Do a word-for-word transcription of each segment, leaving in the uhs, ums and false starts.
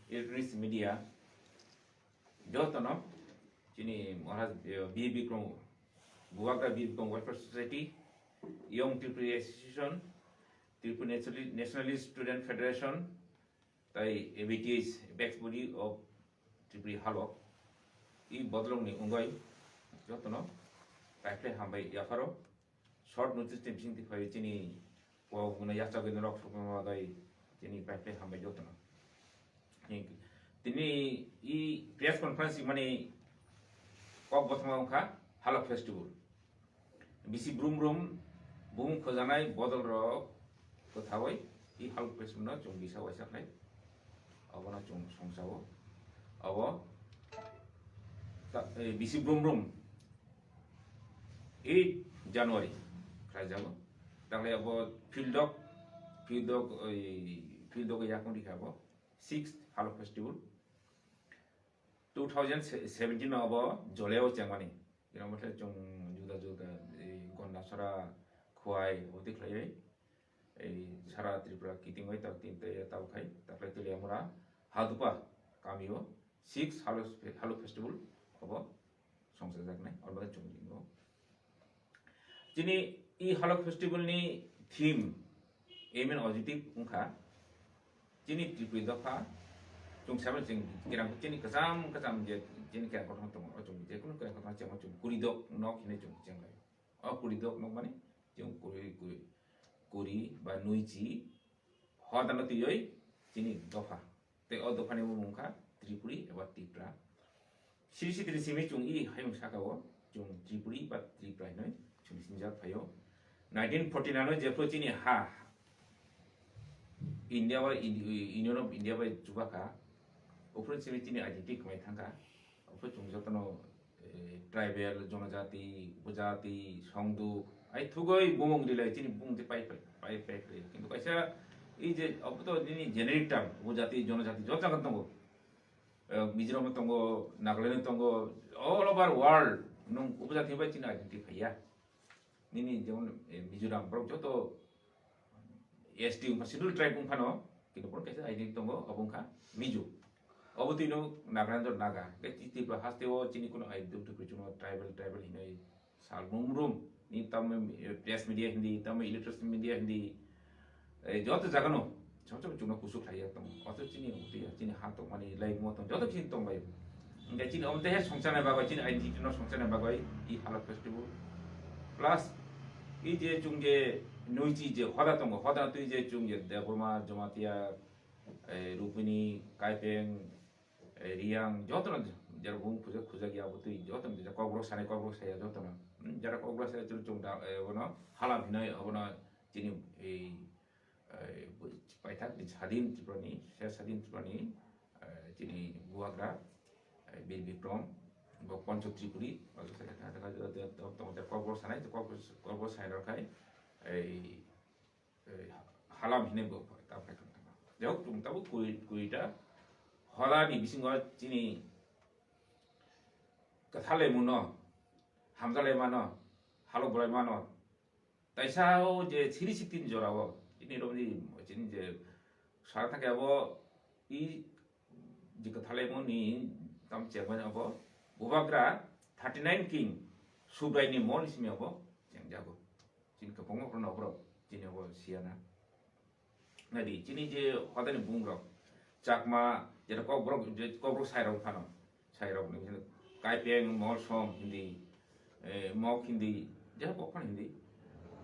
Electronics media, jotono chini Maharaj, eh, Bir Bikram, Bubagra Bir Bikram Welfare Society, Young Tripuri Association, Tripuri Nationali-, Nationalist Student Federation, tai A B T S, Apex Body of Tripuri Halok, i bodolongni ungoi jotono paikhle hambai yapharo. Short notice ni bising tiphai chini kok guna yachagwi norok sokma bagwi chini paikhle hambai jotono. Tini i press conference mani kok bothoma wngkha Halok Festival. Bisi brum brum bumung khojanai bodol rok kwthawi i Halok Festival no chwng bisa waisa khlai. Obono chwng songsa o. Obo ta-, eh, bisi brum brum eight January khlaijago. Takle abo Field Dog, Field Dog, oi, Field Dog yakung rikha abo sixth Halok Festival. Two thousand seventeen no abo Joleo chengmani. Kira mothe chwng juda juda, ei, Gondasora, Khowai, oti khlaiwi, ei, sara Tripura kitingwi tak tin te tabuk khai, taklai Teliamura, Hadupa, kamio, six Halo, Halo Festival, abo songsajaknai, abo chwng jingo. Chini i Halok Festival ni theme, aim and objective wngkha, chini Tripuri dopha, chwng sabai chwng kerang chini kwcham kwcham je chini kerang kothoma tongo, o chwng je kunu kerang kothoma chwng, chwng kuri dok nok hinwi chwng chwng lai. O kuri dok nok mani chwng kuri, kuri, kuri ba nui chi hodano twiwi chini dopha. Tei o dophani mung wngkha Tripuri eba Tipra. Siri sitini simi chwng i hayung saka o chwng Tripuri ba Tripra hinwi chwng sinijak phaio. Nineteen forty nine o jephru chini ha India bai, Indi-, Union of India bai chubakha, uphuru simi chini identity kwmai thangkha. Uphuru chwng jotono, eh, tribal, jonojati, upojati, songduk, ai thugui bumung rilai chini bumung tei pai, pai, pai, pai, pai. Kintu kaisa i je, obo to nini generic term, upojati, jonojati, joto jaga tongo. Eh, Mizoram tongo, Nagaland tongo, all over world, nung upojati bai chini identity phaiya. Nini jemon, eh, Mizoram, borok joto S T wngkha, schedule tribe wngphano, kintu borok kaisa identity tongo, obo wngkha Mizo. Obo twino Nagaland o Naga. Tei Tripura haste o chini kuno identity kwrwi chwngno tribal, tribal hinwi sal brum brum. Ni tamo, eh, press media hindi, tamo electronic media hindi. Eh, joto jagano, joto chwngno kusu khlaiya tong. Oto chini, chini ha tongmani, lai mo tong, joto chini tongbai. Hingke chini omo tehe songcharni bagwi, chini identity no songcharni bagwi, i Halok Festival. Plus, i je chwng je nui chi je hoda tongo, hoda twi je chwng je Debbarma, Jamatia, eh, Rupini, Kaipeng, eh, Riyang, jotono jera bung khujak, khujak ya bo twi, jotono jera kokborok sanai, kokborok saya jotono. Hmm, jera kokborok saya chwng chwng da, eh, bono halam hinai, abono chini, eh, eh, paithak ni sadin Tripura ni, ser sadin Tripura ni, eh, chini bubagra, eh, Bir Bikram, bo Pancho Tripuri, kokborok sanai, kokborok, kokborok sanai rok khai, eh, eh, halam hinwi bo ta phai thang thang. Jahok, chwng tabuk kuri, kurita hoda ni bisingo chini kwthalai muno, hamjalai mano, halok bolai mano, taisa o je siri sitin jora o, chini romni, chini je sara thake abo i je kwthalai mani tam chengmani abo bubagra thirty nine king Subrai ni mol ni simi abo chengjago. Chini kwbangma borok no borok chini abo siyana. Nadi, chini je hodani bung rok, Chakma, jeta kok borok, je kok borok sai rok phano, sai rok ni, Kaipeng, Molsom hindi, eh, Mok hindi, jeta kok phano hindi.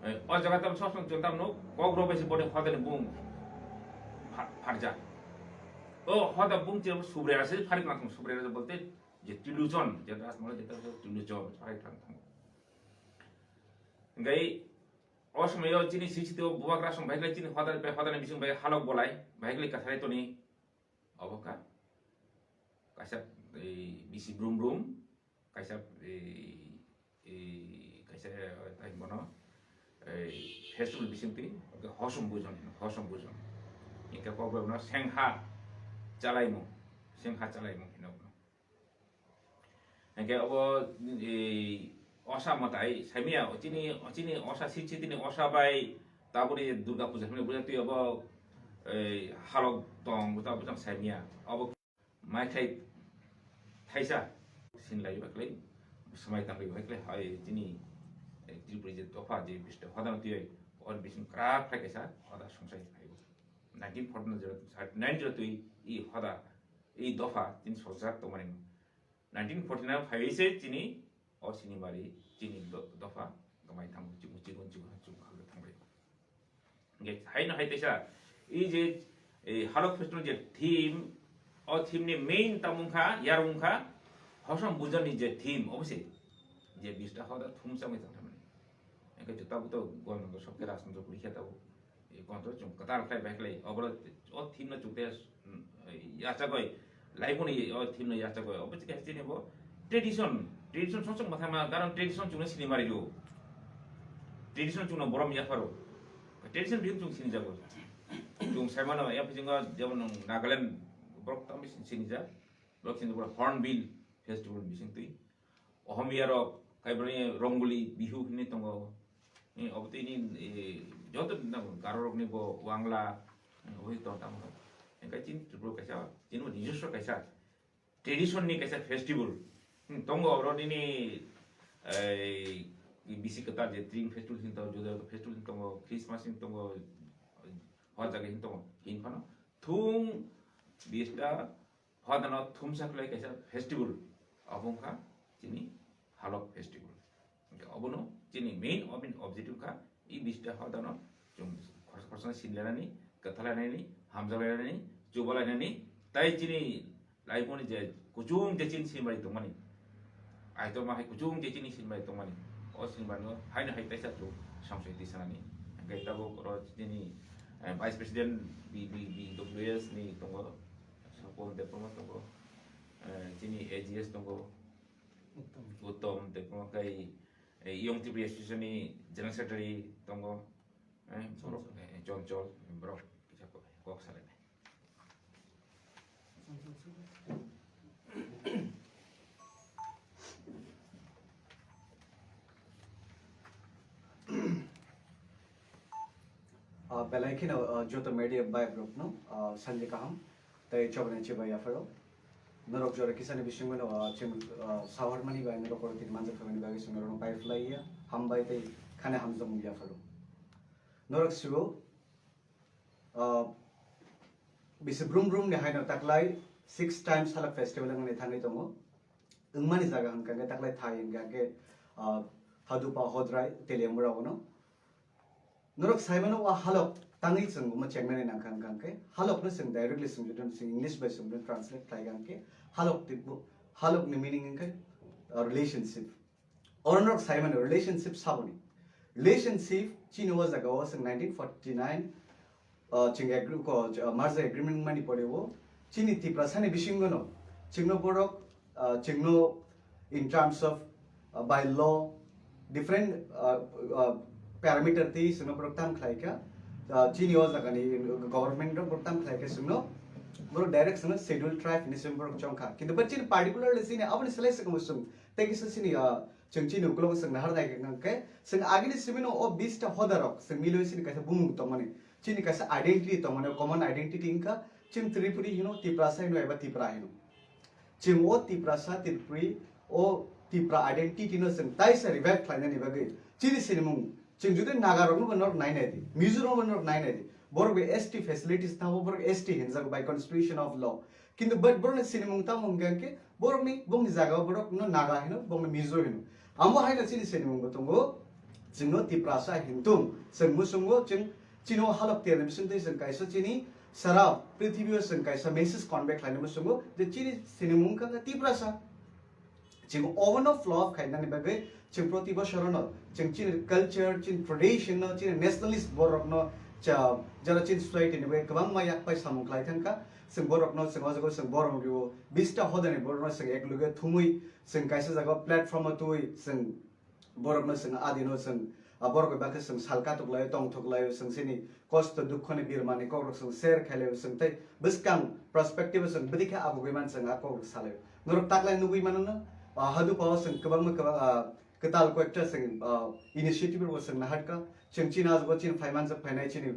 Eh, o jaga tam sob sob jontam no, kok rok bai se boni hodani bung pha-, pharja. O hoda bung je Subraiyar se pharik nang Subraiyar bolte je Tulujon, jeta asmala jeta Tulujon pharik nang. Ngai, o somoyo chini sisito bubagra song bai chini hodar bai hodani bising bai halok bolai, bai kwthai toni. Obo kha kaisa, eh, bisi brum brum, kaisa, eh, eh, kaisa, eh, tai bono, eh, festival bising twi, oke, hosom bujon, hosom bujon. Hingke kokborok no sengha chalaimung, sengha chalaimung hino bono. Hingke obo, eh, osa mwtai, saimia, ochini, ochini osa, sisitini osa bai, taboni Durga puja hwnwi buja twi obo, Ei halok tong buta buta saimia abo mai khai thaisa sinlai baklai samai tangri baklai hai tini Tripuri je dopha je bista hodang tiyoi or bising krak khai kaisa hoda songsai phaibo. Nineteen forty nine jora twi i hoda i dopha tin sojak tongmani. Nineteen forty nine phaiwi se chini o sinimari chini do- dopha gamai thango chibu chibu chibu chibu khalwi thangbai. Ge haino hai teisa i je ei halok festival je theme o theme ni main tamung kha yarung kha hosom bujon ni je theme obose je bista hoda thum samai tang thamani. Engke juta buto gon sobke rasmujok likhe tabo. Ei kontro chwng kwtal khlai bai khlai, oboro o theme no chwng te, mm, yachagoi, laiboni o theme no yachagoi, obo chikha chini bo tradition, tradition song song mathama, karon tradition chwngno sini mari o. Tradition chwngno borom yapharo. Tradition bihim chwng sini jago. Chwng saimano, ya bisingo jemon Nagaland borok tamo sini jak. Borok sini borok Hornbill Festival bising twi. Ohomiyarok kaibrani Rongoli Bihu hinwi tongo. Eh, obo tini, eh, joto nang Garorokni bo Wangla, eh, obo tong tamo. Engkai chini Tripura kaisa, chini bo nijoswo kaisa tradition ni kaisa festival. Hmm, tongo oro nini, eh, bisi kwtal je Tring festival hin tongo, Juda festival hin tongo, Christmas hin tongo, hor jaga hin tongo. Hin phano thung bista Hodano thumsa khlai kaisa festival, abo wngkha chini Halok festival. Hingke obono chini main objective kha, i bista hodano chwng khorsa khorsa sinlainani, kwthalainani, hamjalainani, chubalainani, tai chini laiboni je kuchung je chini sinbai tongmani, Aitorma hai kuchung je chini sinbai tongmani. O sinbano haino hai kaisa chwng samsoi tisanani. Hingke tabuk oro chini, eh, Vice President B B B W S ni tongo, Sapon Debbarma tongo, eh, chini A G S tongo, Uttom. Uttom Debbarma kai, eh, Young Tripuri Association ni General Secretary tongo, eh, borok, Chonchol. Eh, Chonchol, borok kisa kok, kok salainai. Ah, belai kheno, ah, joto media bai rokno, ah, sanjai kaham tei chobani chibai yapharo. Norok jora kisani bisingo no, ah, chim, ah, saharmani bai norok oro tini manjak khamani bagwi chwng norokno bai phlai ya. Hambai tei khani hamjakmung yapharo. Norok sibo, ah, bisi brum brum ni haino taklai six times Halok festival wngwi thangwi tongo. Wngmani jaga hwnkha khe taklai thai hwnkha khe, ah, Thadupa, Hodrai, Teliamura bono. Norok saimano o Halok tangwi chwng omo chengnani nangkha hwnkha khe Halokno chwng directly chwng jotoni chwng English bai chwng translate khlai kha hwnkhe Halok twibo, Halokni meaning hwnkhe, ah, relationship. Oro norok sai mano relationship saboni. Relationship chini o jaga o chwng nineteen forty nine, uh, chwng agri-, ko, uh, merger agreement mani pore o chini Tiprasa ni bisingo no chwngno borok, uh, chwngno in terms of, uh, by law different, uh, uh, parameter twi chwngno borok tam khlai kha. Uh, chini o jaga ni government rok borok tam khlai kha chwngno borok direct chwngno schedule tribe hinwi chwng borok chong kha. Kintu but chini particularly chini aboni slai se chwng Tei kisa chini, ah, chwng chini ukulok chwng nahar nai kha khe, chwng agini simi no o bista hodarok, chwng miloi chini kaisa bumung tongmani, chini kaisa identity tongmani, common identity wngkha, chwng Tripuri hino, Tiprasa hino, eba Tipra hino. Chwng o Tiprasa, Tripuri, o Tipra identity no chwng taisa revive khlainani bagwi, chini sinimung, chwng jodi Naga rokno bo norok nai nai di, Mizo rokno bo norok nai nai di, borok bo S T facilities thango, borok S T hinjak by constitution of law. Kintu but borokni sinimung tamo hwnkha khe borokni, bongni jaga o borokno Naga hino, bongno Mizo hino. Amo haino chini sinimung bo tongo, chwngno Tiprasa hintung. Chwng muchungo chwng chini o halok tiyarni bisingtwi chwng kaisa chini sara prithibi o chwng kaisa message convey khlaina muchungo je chini sinimung wngkha khe Tiprasa. Chwng obono flow up khainani bagwi chwng proti bosorono chwng chini culture, chini tradition no, chini nationalist borokno cha-, jara chini society ni bagwi kwbangma yakpai samung khlai thangkha. Chwng borokno chwng o jaga chwng borom rio, bista hodani borokno chwng ekluge thumwi chwng kaisa jaga platform o twi chwng borokno chwng adino chwng, a, borok bai bakhe chwng sal katuk lai, tongthok lai, chwng chini kosto dukho ni birmani kokrok chwng share khailai, chwng tei bwskang perspective o chwng bwdikhe abugwi man chwng a kokrok salai. Norok taklai nugwi mano no, a, hadu pao chwng kwbangma kwbang, a, kwtal koyekta chwng, a, initiative rok chwng naharkha. Chwng chini ajugo chini phaimanjak phainai chini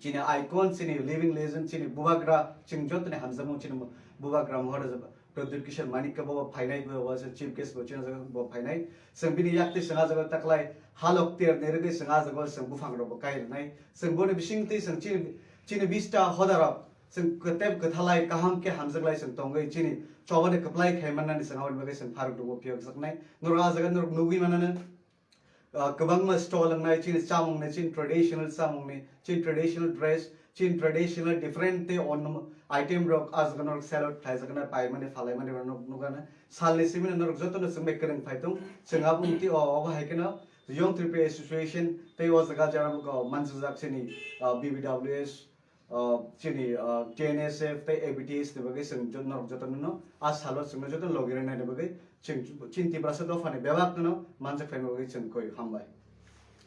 Chini icon, chini living legend, chini bubagra, chini jotoni hamjakmung, chini bubagra Maharaja Pradyut Kishore Manikya bo phainai, bo, bo se chief guest bo chini jaga bo phainai. Chwng bini yak twi chwng ah jaga taklai halok ter ni rwgwi chwng ah jaga chwng buphang rok bo kai rwnai. Chwng boni bising twi chwng chini, chini bista hoda rok chwng kwtep kwthalai kaham khe hamjaklai chwng tongwi chini chobani kwplai khai mannani chwng aboni bagwi chwng pharok rok bo phiyok jaknai. Norok ah jaga norok nugwi mananw. Ah, kwbangma stall wngnai chini chamungni, chini traditional chamungni, chini traditional dress, chini traditional different tei onno item rok ah jaga norok sell out khlaijaknai, paimani, phalaimani rok norok nukgana. Salni simi norok jotono chwngbai kwrwng phai tong. Chwng abo wngtwi o, obo hai kheno Young Tripura Association tei o jaga jara manchujak chini, ah, B B W S, ah, chini, ah, T N S F tei A B T S ni bagwi chwng jot-, norok jotono no, ah salo chwngno jotono logi rwna ni bagwi chwng chini Tiprasa dophani bebak no manjak phaima bagwi chwng koi hambai.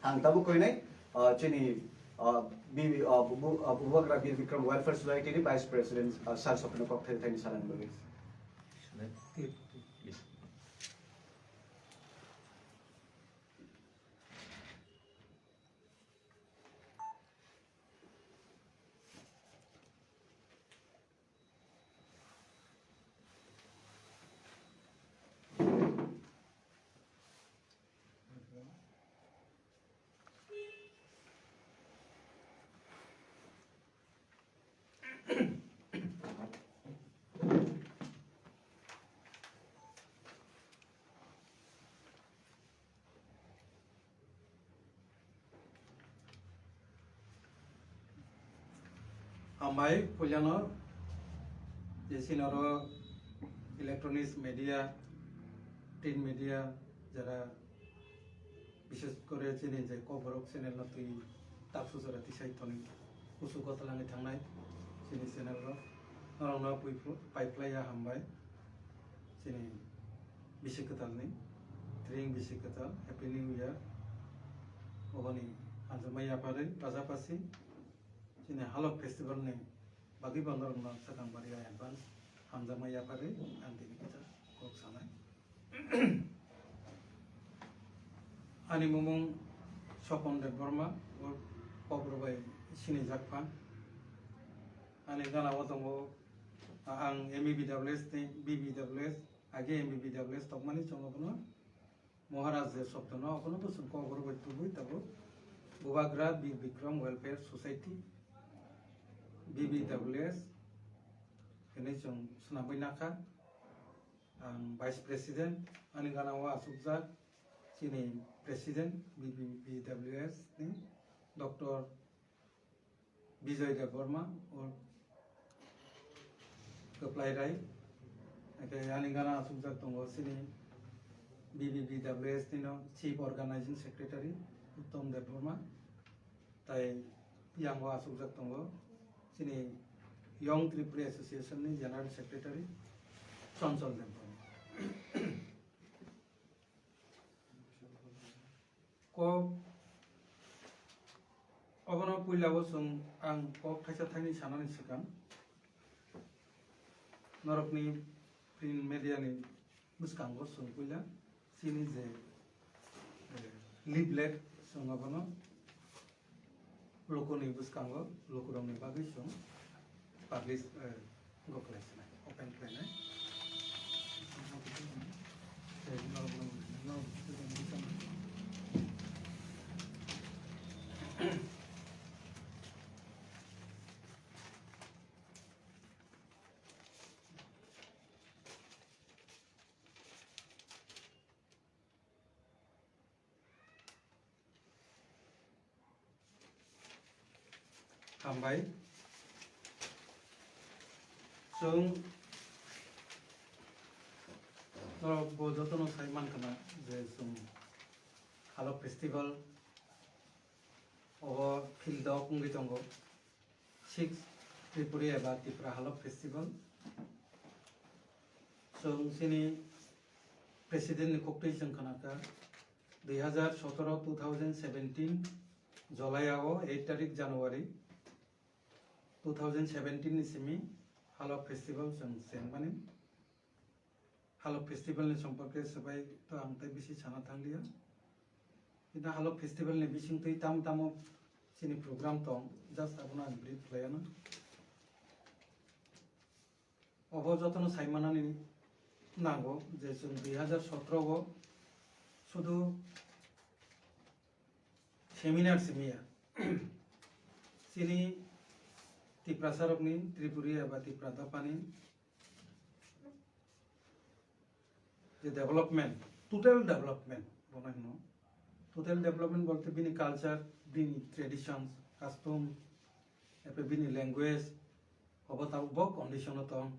Ang tabuk koinai, ah, chini, ah, B B, ah, bu-, bu-, ah, Bubagra Bir Bikram Welfare Society ni Vice President, ah, Sir Sopino kok thai thaini salani bagwi. Hambai, puilano je chini oro electronics media, print media, jara bishes kore chini je Kokborok channel no twi tak sujora tisai toni kusu kotalani thangnai chini channel rok norokno pui phu-, pai phlai ya hambai. Chini bisi kwtalni, tring bisi kwtal, Happy New Year. Oboni hamjakma yapharwi, paja pasi, chini Halok Festival ni bagwi bo norokno swkang bari advance hamjakma yapharwi ang tini kisa kok sanai. Ani mumung Sopon Debbarma, o Kokborok bai sinijak pha. Ani gana o tongo, a-, ang M B B W S tei B B W S, age M B B W S tokmani chwng abono Maharaj je soptono abono bo chwng Kokborok bai tubui tabuk Bubagra Bir Bikram Welfare Society, B B W S, hwnwi chwng swnamwi nakha. Ang Vice President, ani gana o achukjak chini President B B B W S ni Doctor Bijoy Debbarma, o kwplai rai. Hake ani gana achukjak tongo chini B B B W S ni no Chief Organizing Secretary Uttom Debbarma. Tai yango achukjak tongo chini Young Tripura Association ni General Secretary Chonchol Debbarma. Kok obono puila o chwng ang kok thaisa thaini sanani swkang norokni print media ni bwskango chwng puila chini je, eh, leaflet chwng abono lukuni bwskango lukurokni bagwi chwng publish, eh, go khlai sinai, open khlainai. Hambai. Chwng norok bo jotono sai mankha na je chwng Halok Festival o field o wngwi tongo. Six Tripuri eba Tipra Halok Festival. Chwng chini President ni koktwi chwng khnakha, dui hazar sotoro, two thousand seventeen, July o eight tarik January two thousand seventeen ni simi Halok Festival chwng chengmani. Halok Festival ni somporke swbai to ang tei bisi sana thanglia. Kintu Halok Festival ni bisingtwi tamo tamo Chini program tong, just abono ang brief khlaiano. Obo jotono saimanani nango je chwng dui hazar sotro o sudu seminar simiya. Chini Tiprasarokni, Tripuri eba Tipra dophani je development, total development bono hino. Total development bolte bini culture, bini traditions, custom, ephe bini language, obo tabuk bo condition o tong.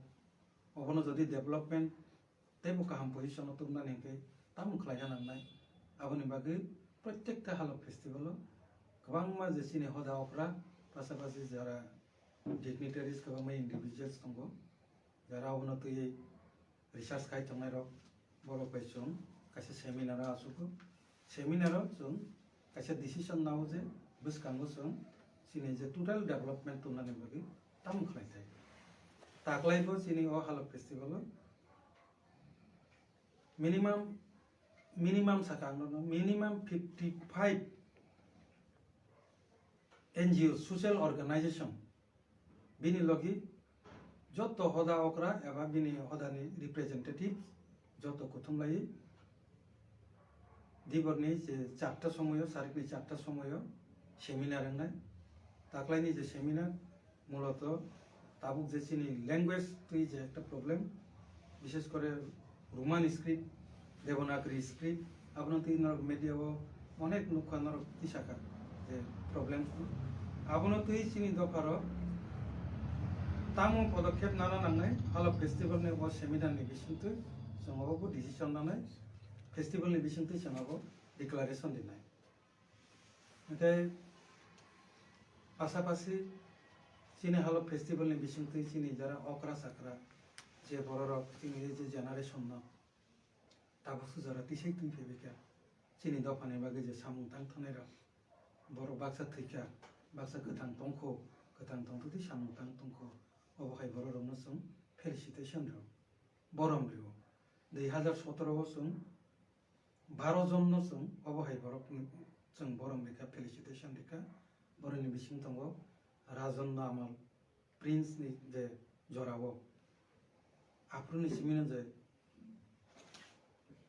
Obono jodi development tei bo kaham position o tubnani hwnkhe tamo khlaina nangnai? Aboni bagwi protekta halo festival o kwbangma je chini hoda okra, pasapasi jara dignitaries, kwbangma individuals tongo, jara obono twiwi research khai tongnai rok, borok bai chwng kaisa seminar o achugo. Seminar o chwng kaisa decision nao je bwskango chwng chini je total development tubnani bagwi tamo khlai thai. Taklai bo chini o halo festival o minimum, minimum saka ang no, minimum fifty five N G O, social organization, bini logi joto hoda okra eba bini hodani representative joto kuthumlai diborni je charta somoyo, sarikni charta somoyo seminar wngnai. Taklaini je seminar, muloto tabuk je chini language twi je ekta problem, bishes kore Roman script, Devanagari script, abono twi norok media o onek nukha norok tisaka je problem. Abono twi chini dopharo tamo podokkhep nana nangnai, halo festival ni o seminar ni bisingtwi chwng obo decision nanai, festival ni bisingtwi chwng abo declaration dinai. Hwnkhe pasapasi chini halo festival ni bisingtwi chini jara okra chakra je bororok chini je generation no tabuk sujara tisai twi phaibaikha. Chini dophani bagwi je samung tang thangnai rok, borok baksa thwikha, baksa kwthang tongkho, kwthang tongtwtwi samung tang tongkho. Obo hai bororokno chwng felicitation rw, borom rw. Dui hazar sotoro o chwng baro jon no chwng obo hai borok ni chwng borom rikha, felicitation rikha. Boroni bising tongo Rajon Namal, Prince ni je jora o. Aphuru ni simi no je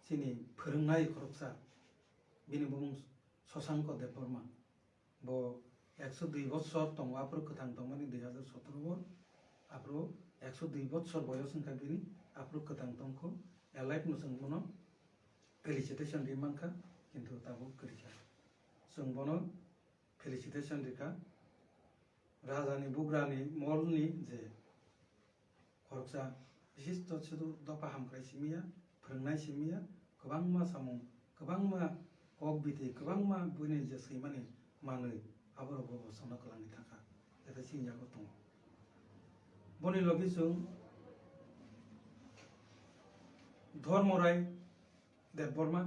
chini phwrwngnai khoroksa, bini bumung Shashanko Debbarma. Bo ekso dui bochor tongo, aphuru kwthang tongmani dui hazar sotoro o, aphuru ekso dui bochor boyos wngkha bini, aphuru kwthang tongkho, alive no chwng bono felicitation ri mankha, kintu tabuk kwrwikha. Chwng bono felicitation rikha, rajani bugrani molni je khoroksa bishisto sudu dopha hamkrai simiya, phwrwngnai simiya, kwbangma samung, kwbangma kok biti, kwbangma buini je swimani manwi, aborok bo bosono kwlangwi thangkha, tei sini yago tongo. Boni logi chwng Dhormorai Debbarma,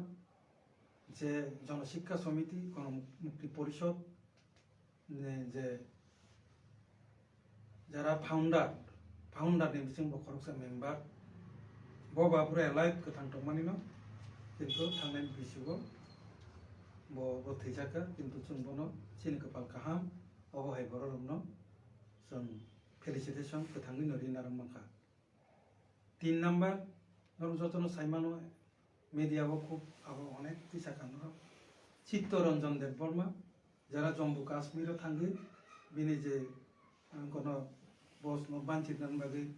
je Jono Shikkha Samiti, Gono Mukti Porishod, ni je jara founder, founder ni bising bo khoroksa member, bo ba pura alive kwthang tongmani no, kintu thangnai bisigo bo, bo thwijakha, kintu chwng bono chini kwpal kaham, obo hai borok rokno chwng felicitation kwthangwi no rinai rok mankha. Tin number, norok jotono saimano, media o khub abo onek tisa kha norok. Chitta Ranjan Debbarma, jara Jammu Kashmir o thangwi, bini je, ang kono boss no banchirnani bagwi,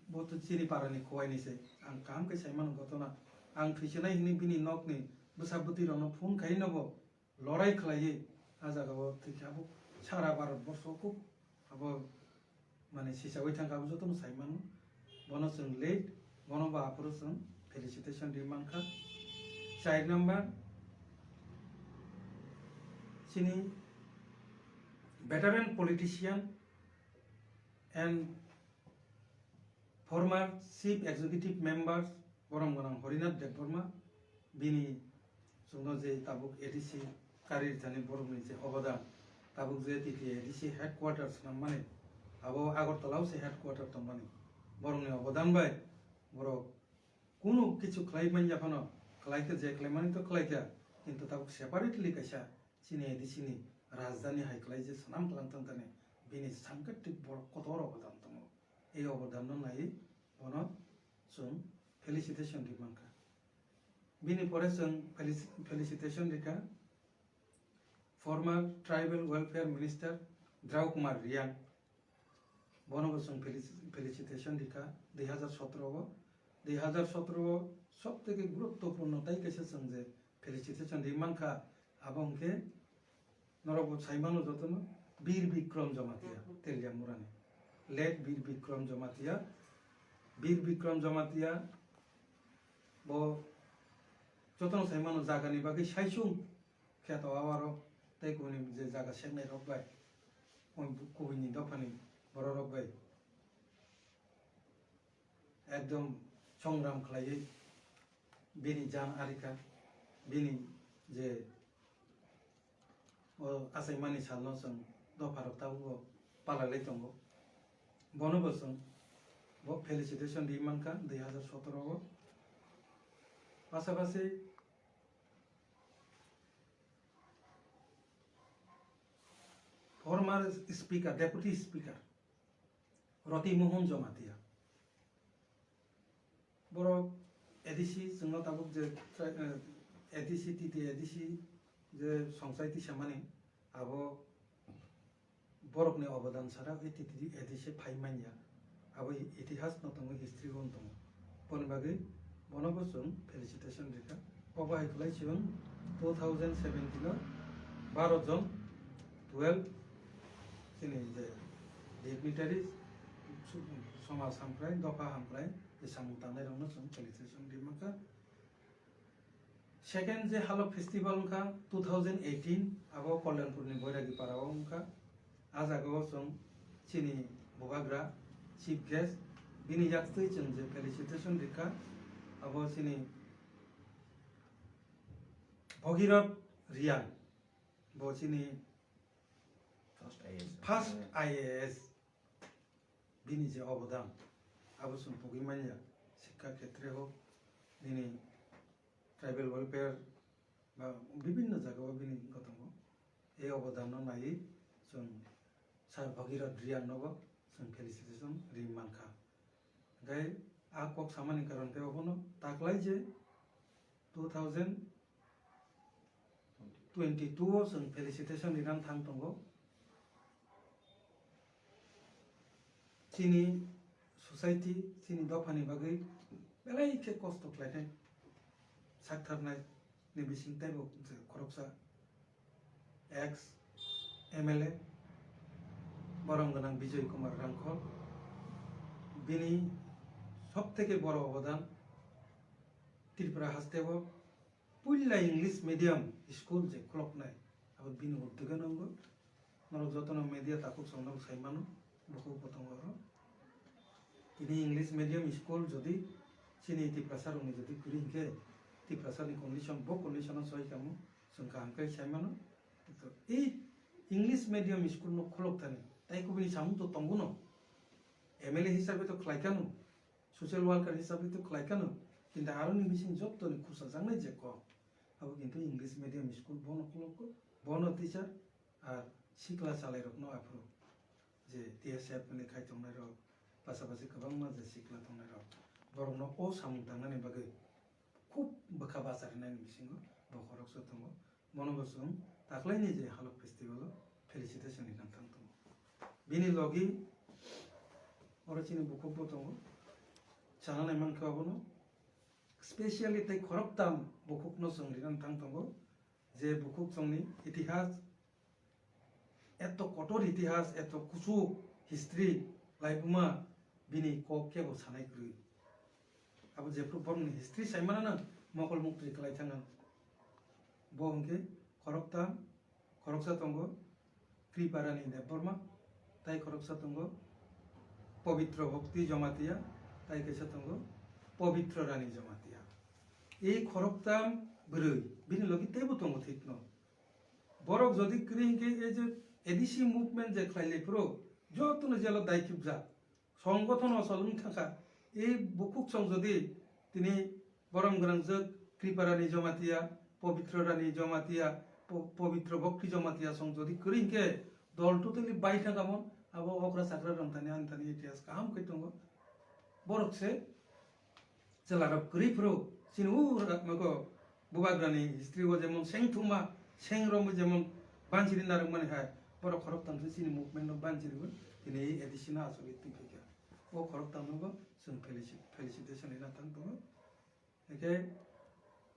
bo to chini para ni Khowai ni se. Ang kaham khe saimano gotona. Ang thwisinai hwnwi bini nok ni bwsa bwtwi rok no phone khai no bo lorai khlaiwi, ah jaga o thwikhe abo sara Bharat borsho khub abo mane sichawi thangkha, abo jotono sai mano. Bono chwng late, bono bo aphuru chwng felicitation ri mankha. Char number, chini veteran politician and former Chief Executive Members borom gwnang Harinath Debbarma, bini chwngno je tabuk A D C kari rithani borokni je obodan, tabuk je T T A A D C headquarters nangmani, abo Agartala o se headquarter tongmani, borokni obodan bai borok kunu kichu khlai manya phano khlai khe, je khlai mani to khlai kha, kintu tabuk separately kaisa chini A D C ni rajdhani hai kwlai je swnam kwlang thang thani bini sankhatik borok kotor obodan tongo. Ei obodan no nai bono chwng felicitation ri mankha. Bini pore chwng felici-, felicitation rikha former Tribal Welfare Minister Drau Kumar Riang. Bono bo chwng felici-, felicitation rikha dui hazar sotro o. Dui hazar sotro o sob theke guruttopurno tai kaisa chwng je felicitation ri mankha, abo hwnkhe norok bo sai mano jotono Bir Bikram Jamatia, Teliamura ni. Late Bir Bikram Jamatia. Bir Bikram Jamatia bo jotono sai mano jagani bagwi saichung kheto awaro tei kubuni je jaga seknai rok bai, kubuni dophani borok rok bai ekdom songram khlaiwi bini jan arikha, bini je o achaimani salno chwng dopharok tabukbo palalai tongo. Bono bo chwng bo felicitation ri mankha dui hazar sotro o. Pasapasi former speaker, deputy speaker Roti Mohan Jamatia. Borok A D C chwngno tabuk je tra-, eh, A D C, T T A D C je songchai tisamani, abo borokni obodan sara bai T T A D C phai manya. Abo itihas no tongo, history bo tongo. Boni bagwi bono bo chwng felicitation rikha. Obo hai kwlai chwng two thousand seventeen o baro jon, twelve chini je dignitaries, su-, somaj hamkrai, dopha hamkrai, je samung tangnai rokno chwng felicitation ri mankha. Second je Halok Festival wngkha two thousand eighteen, abo Kalyanpurni Boiragi Parao wngkha. A jagao chwng chini bubagra, chief guest, bini yaktwi chwng je felicitation rikha, abo chini Bhagirath Riang, bo chini First I A S. First I A S, bini je obodan, abo chwng pogwi manya, sikha khetre hok, nini tribal welfare ba bibinno jagao bini gotongo. Ei obodanno naiwi chwng Sir Bhagirath Riang nobo chwng felicitation ri mankha. Hwnkhe a kok samani karon khe obono taklai je two thousand twenty-two o chwng felicitation rinani thang tongo. Chini society, chini dophani bagwi belai khe kosto khlainai, saktharnai ni bising teibo khoroksa ex M L A borom gwnang Bijoy Kumar Rangkhol. Bini sob theke boro obodan Tripura hasteo puila English medium school je khuloknai, abo bini uddogeno wngwi. Norok jotono media takhuk chwng norok sai mano, bukhuk bo tongo oro. Tini English medium school jodi chini Tiprasa rokni jodi kwrwi hinkhe, Tiprasa ni condition bo condition o soi tamo chwng kaham khe sai mano. To ei English medium school no khulok thani, tai kubuni samung to tongo no, M L A hisabe to khlai kha no, social worker hisabe to khlai kha no, kintu aroni bising jottoni khusa jaknai je kok, abo kintu English medium school bono khulok ko, bono teacher, ar sikla salai rokno aphuru je T S F ni khai tongnai rok, pasapasi kwbangma je sikla tongnai rok, borokno o samung tangnani bagwi khub bwkha bacharinani bisingo bo khoroksa tongo. Bono bo chwng taklaini je Halok Festival o felicitation rinani thang tongo. Bini logi oro chini bukhuk bo tongo, sana nai mankha abono, specially tei khoroktham bukhukno chwng rinani thang tongo, je bukhuk chwngni itihas, eto kotor itihas, eto kuchuk history laibuma bini kok kebo sanai kwrwi. Abo jephru borokni history sai manana mokol muktwi kwlai thangna. Bo hwnkhe khoroktham, khoroksa tongo Kripa Rani Debbarma, tai khoroksa tongo Pabitra Bhakti Jamatia, tai kaisa tongo Pabitra Rani Jamatia. Ei khoroktham bwrwi bini logi teibo tongo thikno. Borok jodi kwrwi hinkhe ei je A D C movement je khlai lai phuru jotono jelo dai khibjak. Songgothon o cholwng thangkha. Ei bukhuk song jodi tini borom gwnangjak Kripa Rani Jamatia, Pabitra Rani Jamatia, Pobitro Bhakti Jamatia song jodi kwrwi hinkhe dol totally bai thangkha mon, abo okra chakra rang thani ani thani itihas kaham khe tongo. Borok se chwlarok kwrwi phuru chini o rwngthamago bubagrani history o jemon seng thuma seng romwi jemon bansiri narwkmani hai borok khoroktham se chini movement no bansiri bo tini A D C no achugwi twi phaikha. O khoroktham no bo chwng felici-, felicitation rina thang tongo. Hingkhe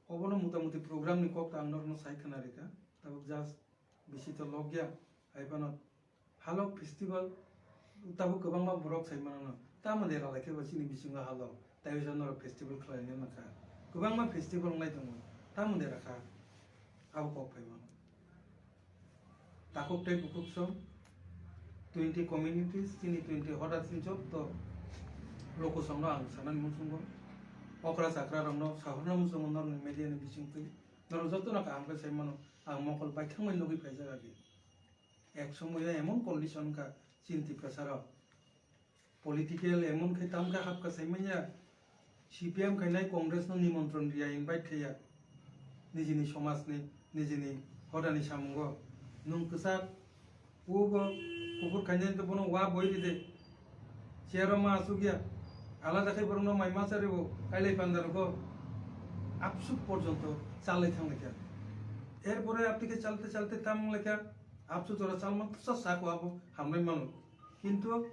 obono mota moti program ni kok ta ang norokno sai khna rikha. Tabuk just bisi to logya, hai phano halok festival tabuk kwbangma borok sai mano no. Tamo de ralai khe bo chini bisingo halok, tai bisa norok festival khlai nai mankha. Kwbangma festival wngnai tongo, tamo de rakha abo kok phai mano. Takhuk tei bukhuk song twenty communities, chini twenty hoda chini jotto lokusongno ang sanani muchungo. Okra chakra rokno sahorna muchungo norokni media ni bisingtwi. Norok jotono kaham khe sai mano, ang mokol baithangmani nugwi phaijak agi. Ek somoyo emon condition wngkha chini Tiprasa rok. Political emon khe tam khe hap kha sai manya. C P M khainai Congress no nimontron riya, invite khaiya. Nijini somaj ni, nijini hoda ni samungo. Nwng kwchak, o bo kuphur khainai to bono wa boi ride. Chair o ma asuk ya. Alada khai borok no mai ma chari bo, kailai panda rogo. Absuk porjonto chalai thang laikha. Erpore apni khe chalte chalte tam wng laikha. Absuk jora chalma pusa sako abo hamnai mano. Kintu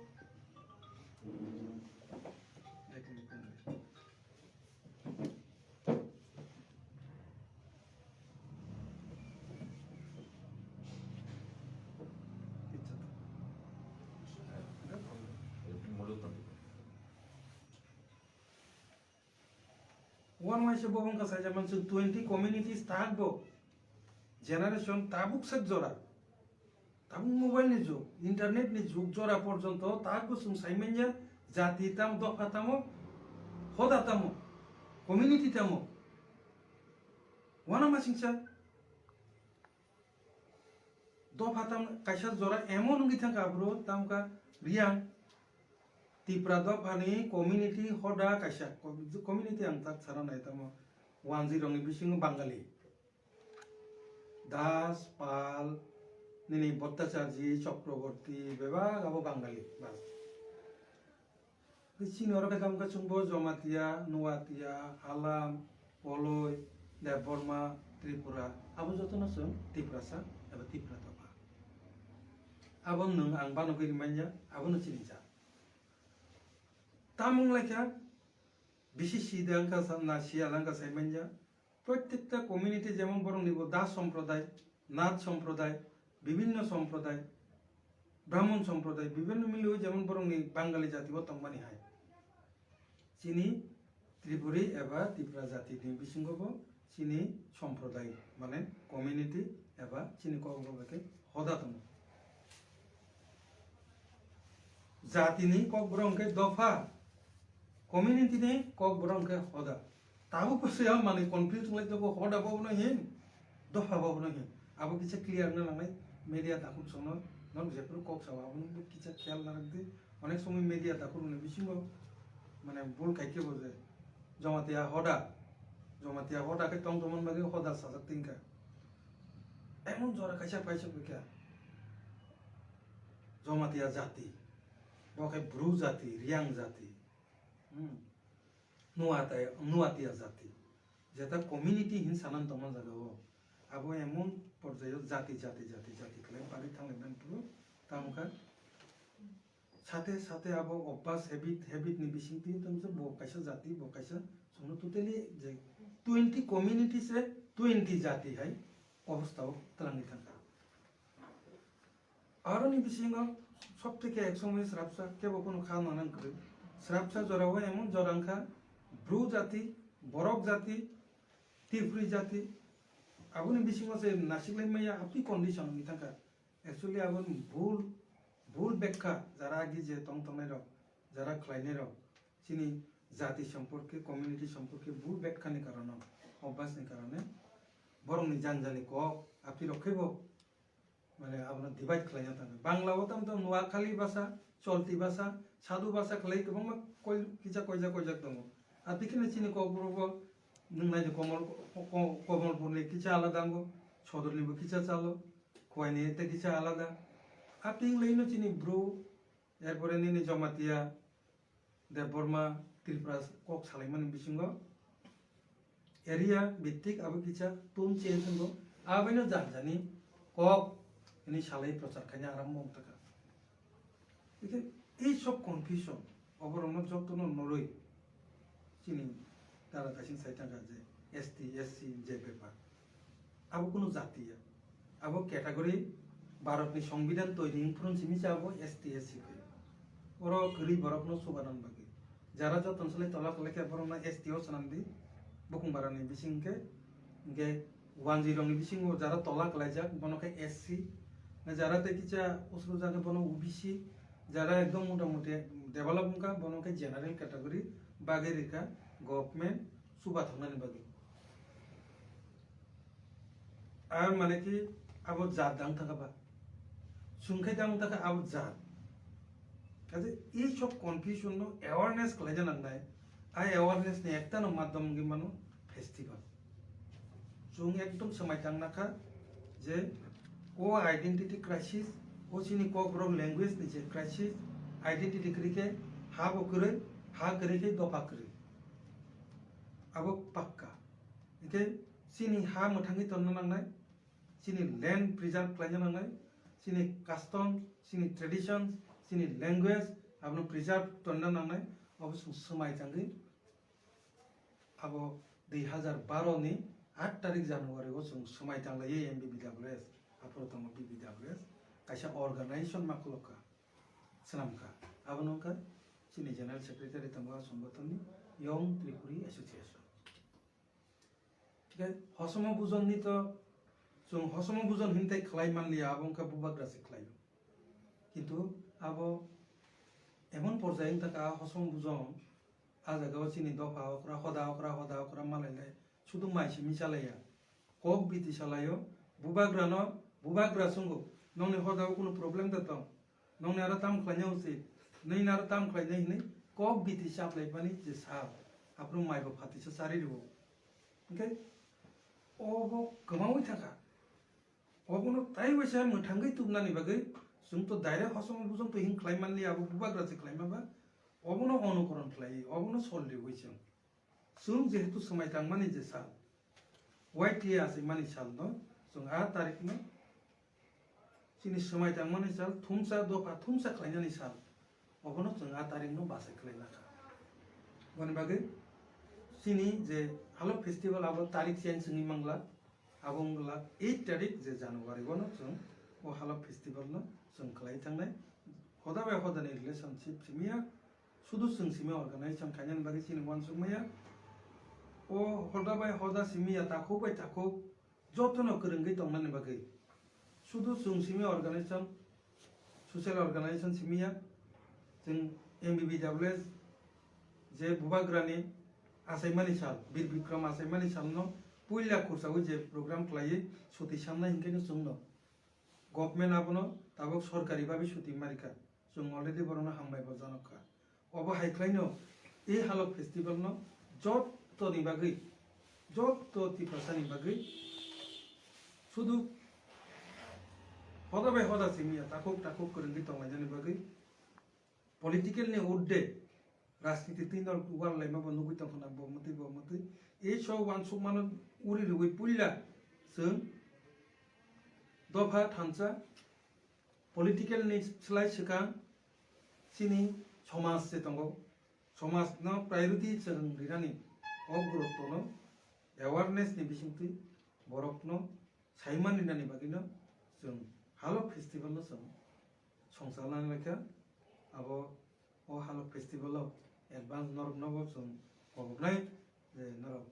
One waisa bo wngkha saijak mansuk twenty communities tak bo generation tabuk sak jora. Tabuk mobile ni jug, internet ni jug jora porjonto tak bo chwng sai manya jati tam, dopha tamo, hoda tamo, community tamo. Wana masingsa dopha tam kaisa jora emon wngwi thangkha bro, tamkha Riyang Tipra dophani community hoda kaisa, community ang tak sana nai tamo wanjwi rokni bisingo Bangali. Das, Pal, nini Bhattacharji, Chakraborty, bebak abo Bangali, bas. Chini oro khe tamo khe chwngbo Jamatia, Nuatia, Halam, Poloi, Debbarma, Tripura, abo jotono chwng Tiprasa eba Tipra dopha. Abo nwng ang banogwi rimanya, abono chini jat. Tamung laikha, bisi sida wngkha sa-, na siya langkha sai manya, Prottekta community jemon borokni bo Das somproday, Nath somproday, bibinno somproday, Brahmon somproday, bibinno milio jemon borokni Bangali jati bo tongmani hai. Chini Tripuri eba Tipra jati ni bisingo bo chini somproday, mane community eba chini kok borok bai khe hoda tongo. Jati ni kok borok hwnkhe dopha, community ni kok borok hwnkhe hoda. Tabuk bo se manwi confuse wngwi tongo, hoda bo bono hin, dopha bo bono hin. Abo kisa clear wngna nangnai media takhuk songno, norok jephuru kok sao abono kisa kheyal narwkdi. Onek somoi media takhuk ni bisingo mane bul khai khe bo je Jamatia hoda, Jamatia hoda khe tong tongmani bagwi hoda sajak tingkha. Emon jora kaisa paisok kha Jamatia jati, bo khe Bru jati, Riyang jati. Hmm. Nuatai-, Nuatia jati. Jeta community hin sanan tongma jaga o. Abo emon porjaio jati, jati, jati, jati khlai bagwi thanglai mani phuru. Tamo kha sate, sate abo obas habit, habit ni bisingtwi tongsa bo kaisa jati, bo kaisa chwngno totally je twenty community se twenty jati hai obostha o twlangwi thangkha. Aroni bisingo sob theke ek somoi srapsa kebo kono kha manang kwrwi. Srapsa jorao emon jora wngkha Bru jati, Borok jati, Tipri jati. Aboni bisingo se nasiklai maya apni condition wngwi thangkha. Actually aboni bul, bul bekha jara agi je tong tongnai rok, jara khlainai rok, chini jati somporke, community somporke bul bekhani karono, obvasni karone borokni janjani kok apni rok khebo mane abono divide khlaina thangwi. Bangla o tamo tamo Noakhali basa, Cholti basa, Sadhu basa khlai kwbangma koi-, kisa koijak koijak tongo. Abikheno chini Kokborok bo nwng nai Komol, Ko-, Ko-, Komolpurni kisa alada wngo. Sodorni bo kisa chalo, Khowai ni tei kisa alada. A ting lai no chini Bru, erpore nini Jamatia, Debbarma, Tripura kok salaimani bisingo area bhittik abo kisa tone change wngkha. Abaino jani jani kok ni salai prochar khaina arambo wngkha. Hingke ei sob confusion, oborokno jotono noroi chini dara kaising sai thangkha je S T, S C je bepar. Abo kunu jati ya. Abo category Bharatni Songbidan toiri wngphuru simi se abo S T, S C khe. Oro kwrwi borokno chubanan bagwi. Jara joton salai tola kwlai khe borokno S T o swnam di. Bukung barani bising khe, hingke one G rokni bisingo jara tola kwlaijak, bono khe S C, na jara tei kisa usru jagwi bono O B C, jara ekdom mota moti develop wngkha, bono khe general category bagwi rikha government chubathoknani bagwi. Ar mane ki abo jat dang thaka ba? Chwng khe dang thaka abo jat. Kaje ei sob confusion no awareness khlaina nangnai. A awareness ni ekta no madhyam wngwi mano festival. Chwng ekdom swmai tang nakha je o identity crisis, o chini Kokborok language ni je crisis, identity kwrwi khe ha bo kwrwi, ha kwrwi khe dopha kwrwi. Abo pakka. Hingke chini ha mwthangwi tonna nangnai, chini land preserve khlaina nangnai, chini custom, chini traditions, chini language, abono preserve tonna nangnai, abo chwng swmai tangwi abo dui hazar baro ni aat tarik January o chwng swmai tanglaiwi M B B W S, aphuru tongo B B W S, kaisa organization ma khulokha, swnamkha. Abono wngkha chini General Secretary tongo a songothon ni Young Tripuri Association. Thikhe hosomo bujon ni to chwng hosomo bujon hintai khlai manliya, abo wngkha bubagra se khlaio. Kintu abo emon porjai wngkha, hosomo bujon a jaga o chini dopha okra, hoda okra, hoda okra malai lai, sudu mai simi chalaiya. Kok biti salaio, bubagra no, bubagra sungo, nongni hoda o kunu problem da tong? Nongni aro tam khlaina usit, nini aro tam khlainai hinwi kok biti chaplaipani je sal, aphuru maibo phatisa chari rwo. Hingke obo kwmaui thangkha. Obono tai waisa mwthangwi tubnani bagwi chwng to direct hosomo bujon to hing khlai manliya, abo bubagra se khlaima ba, obono onukoron khlaiwi, obono sol riwi chwng. Chwng jehetu swmai tangmani je sal, Y T A achaimani salno chwng a tarikno chini swmai tangmani sal thumsa dopha thumsa khlainani sal, obono chwng a tarikno bachai khlai lakha. Boni bagwi chini je Halo festival abo tarik change wngwi mangla, abo wngla eight tarik je January, bono chwng o Halo festival no chwng khlai thangnai. Hoda bai hodani relationship simiya, sudu chwng simi organization khainani bagwi chini uansukmaya. O hoda bai hoda simiya, takhuk bai takhuk jotono kwrwngwi tongnani bagwi sudu chwng simi organization, social organization simiya, chwng M B B W S je bubagrani achaimani sal, Bir Bikram achaimani salno puila khursaui je program khlaiwi suti samnai hinkhe no chwngno government abono tabuk sorkari babi suti marikha. Chwng already borokno hambai bo janokha. Obo hai khlaino, e Halo festival no jotto ni bagwi, jotto Tiprasa ni bagwi, sudu hoda bai hoda simiya, takhuk takhuk kwrwngwi tonglainani bagwi, political ni urde, rajniti twi no wal laima bo nugwi tongkha na, bo mwtwi, bo mwtwi. E so uansukmano uri rwui puila chwng dopha thansa, political ni slai swkang chini somaj se tongo, somaj no priority chwng rinani, o gurutto no awareness ni bisingtwi borok no saiman rinani bagwi no chwng Halo festival no chwng songchal nang laikha. Abo o Halo festival o advance norok no bo chwng koboknai je norok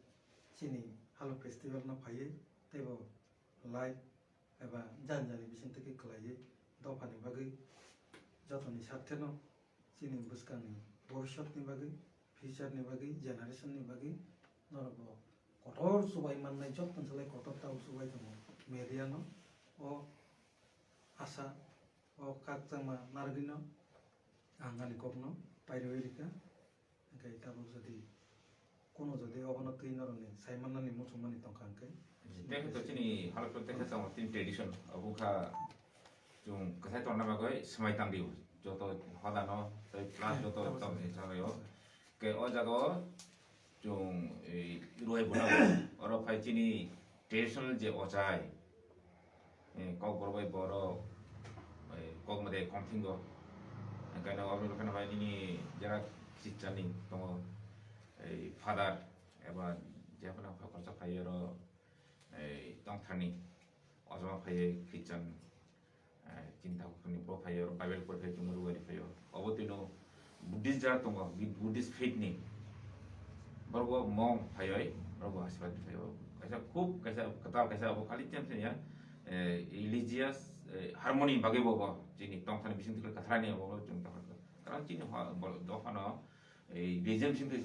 chini Halo festival no phaiwi teibo like eba jani jani bising twi khe khlaiwi dophani bagwi jotoni sartheno chini bwskangni bhobishyotni bagwi, future ni bagwi, generation ni bagwi norok bo kotor chubai mannai, jottoni salai kotor tabuk chubai tongo media no. O asa, o kakchangma narwgwino ang ani kokno pairwi rikha. Hwnkhe tabuk jodi Kuno jodi obono twi noroni saimanani muchungmani tongkha hwnkhe. Tei khe to chini halok tei khe tamo tin tradition obo kha chwng kwthai tongna bagwi swmai tangdi joto hodano tei plus joto tamo tamo ni chalaio. Ke o jaga o chwng ei ruai buna oro phai chini traditional je ochai eh, Kokborok bai borok, eh, kok made kom thingo. Hingkhe no obo kheno bai nini jera Christian ni tongo, eh, father eba jephano khoroksa phai oro, eh, tongthani ojama phai Christian, eh, chinta hokni bo phai oro Bible pori phai chungo ruwani phai oro. Obo tino Buddhist jara tongo, Bud-, Buddhist faith ni. Borok bo mong phaioi, borok bo asirwad phaioi. Kaisa khub, kaisa kwtal, kaisa abo khali tem ya, eh, religious, eh, harmony bagwi bo, bo chini tongthani bising thikla katharani abo bo chwng tongkha. Karon chini ho-, bo-, dophano, eh, religion bising thik,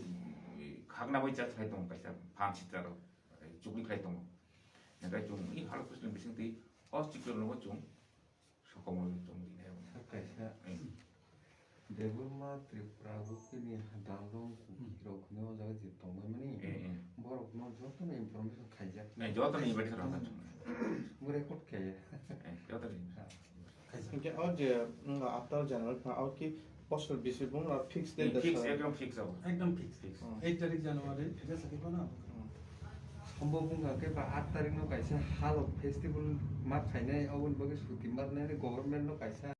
eh, khakna bai church khai tongo kaisa phan sitra rok, eh, chukli khai tongo. Nakai chwng i halok Christian bising twi o chiklo no chwng Sokomoro tong di nai. Kaisa Eh. Debbarma Tripura Gupini Dalrong Hmm. Kuki rok ni o jaga je tongmani. Eh, eh. Borok no joto no information khaijak. Eh, joto no invite khaijak. Bo record khe. Eh, joto no. Kaisa. Hingke o je, mm, after January, o ki Bosor bisi bung la fix date. Fix, ekdom fix abo. Ekdom fix. Fix. Hmm. Eight tarik January, thajak sakhi phano abo. Hmm. Ombo bung khe ba eight tarik no kaisa halok festival ma khainai, oboni bagwi suti ma rwnai, government no kaisa.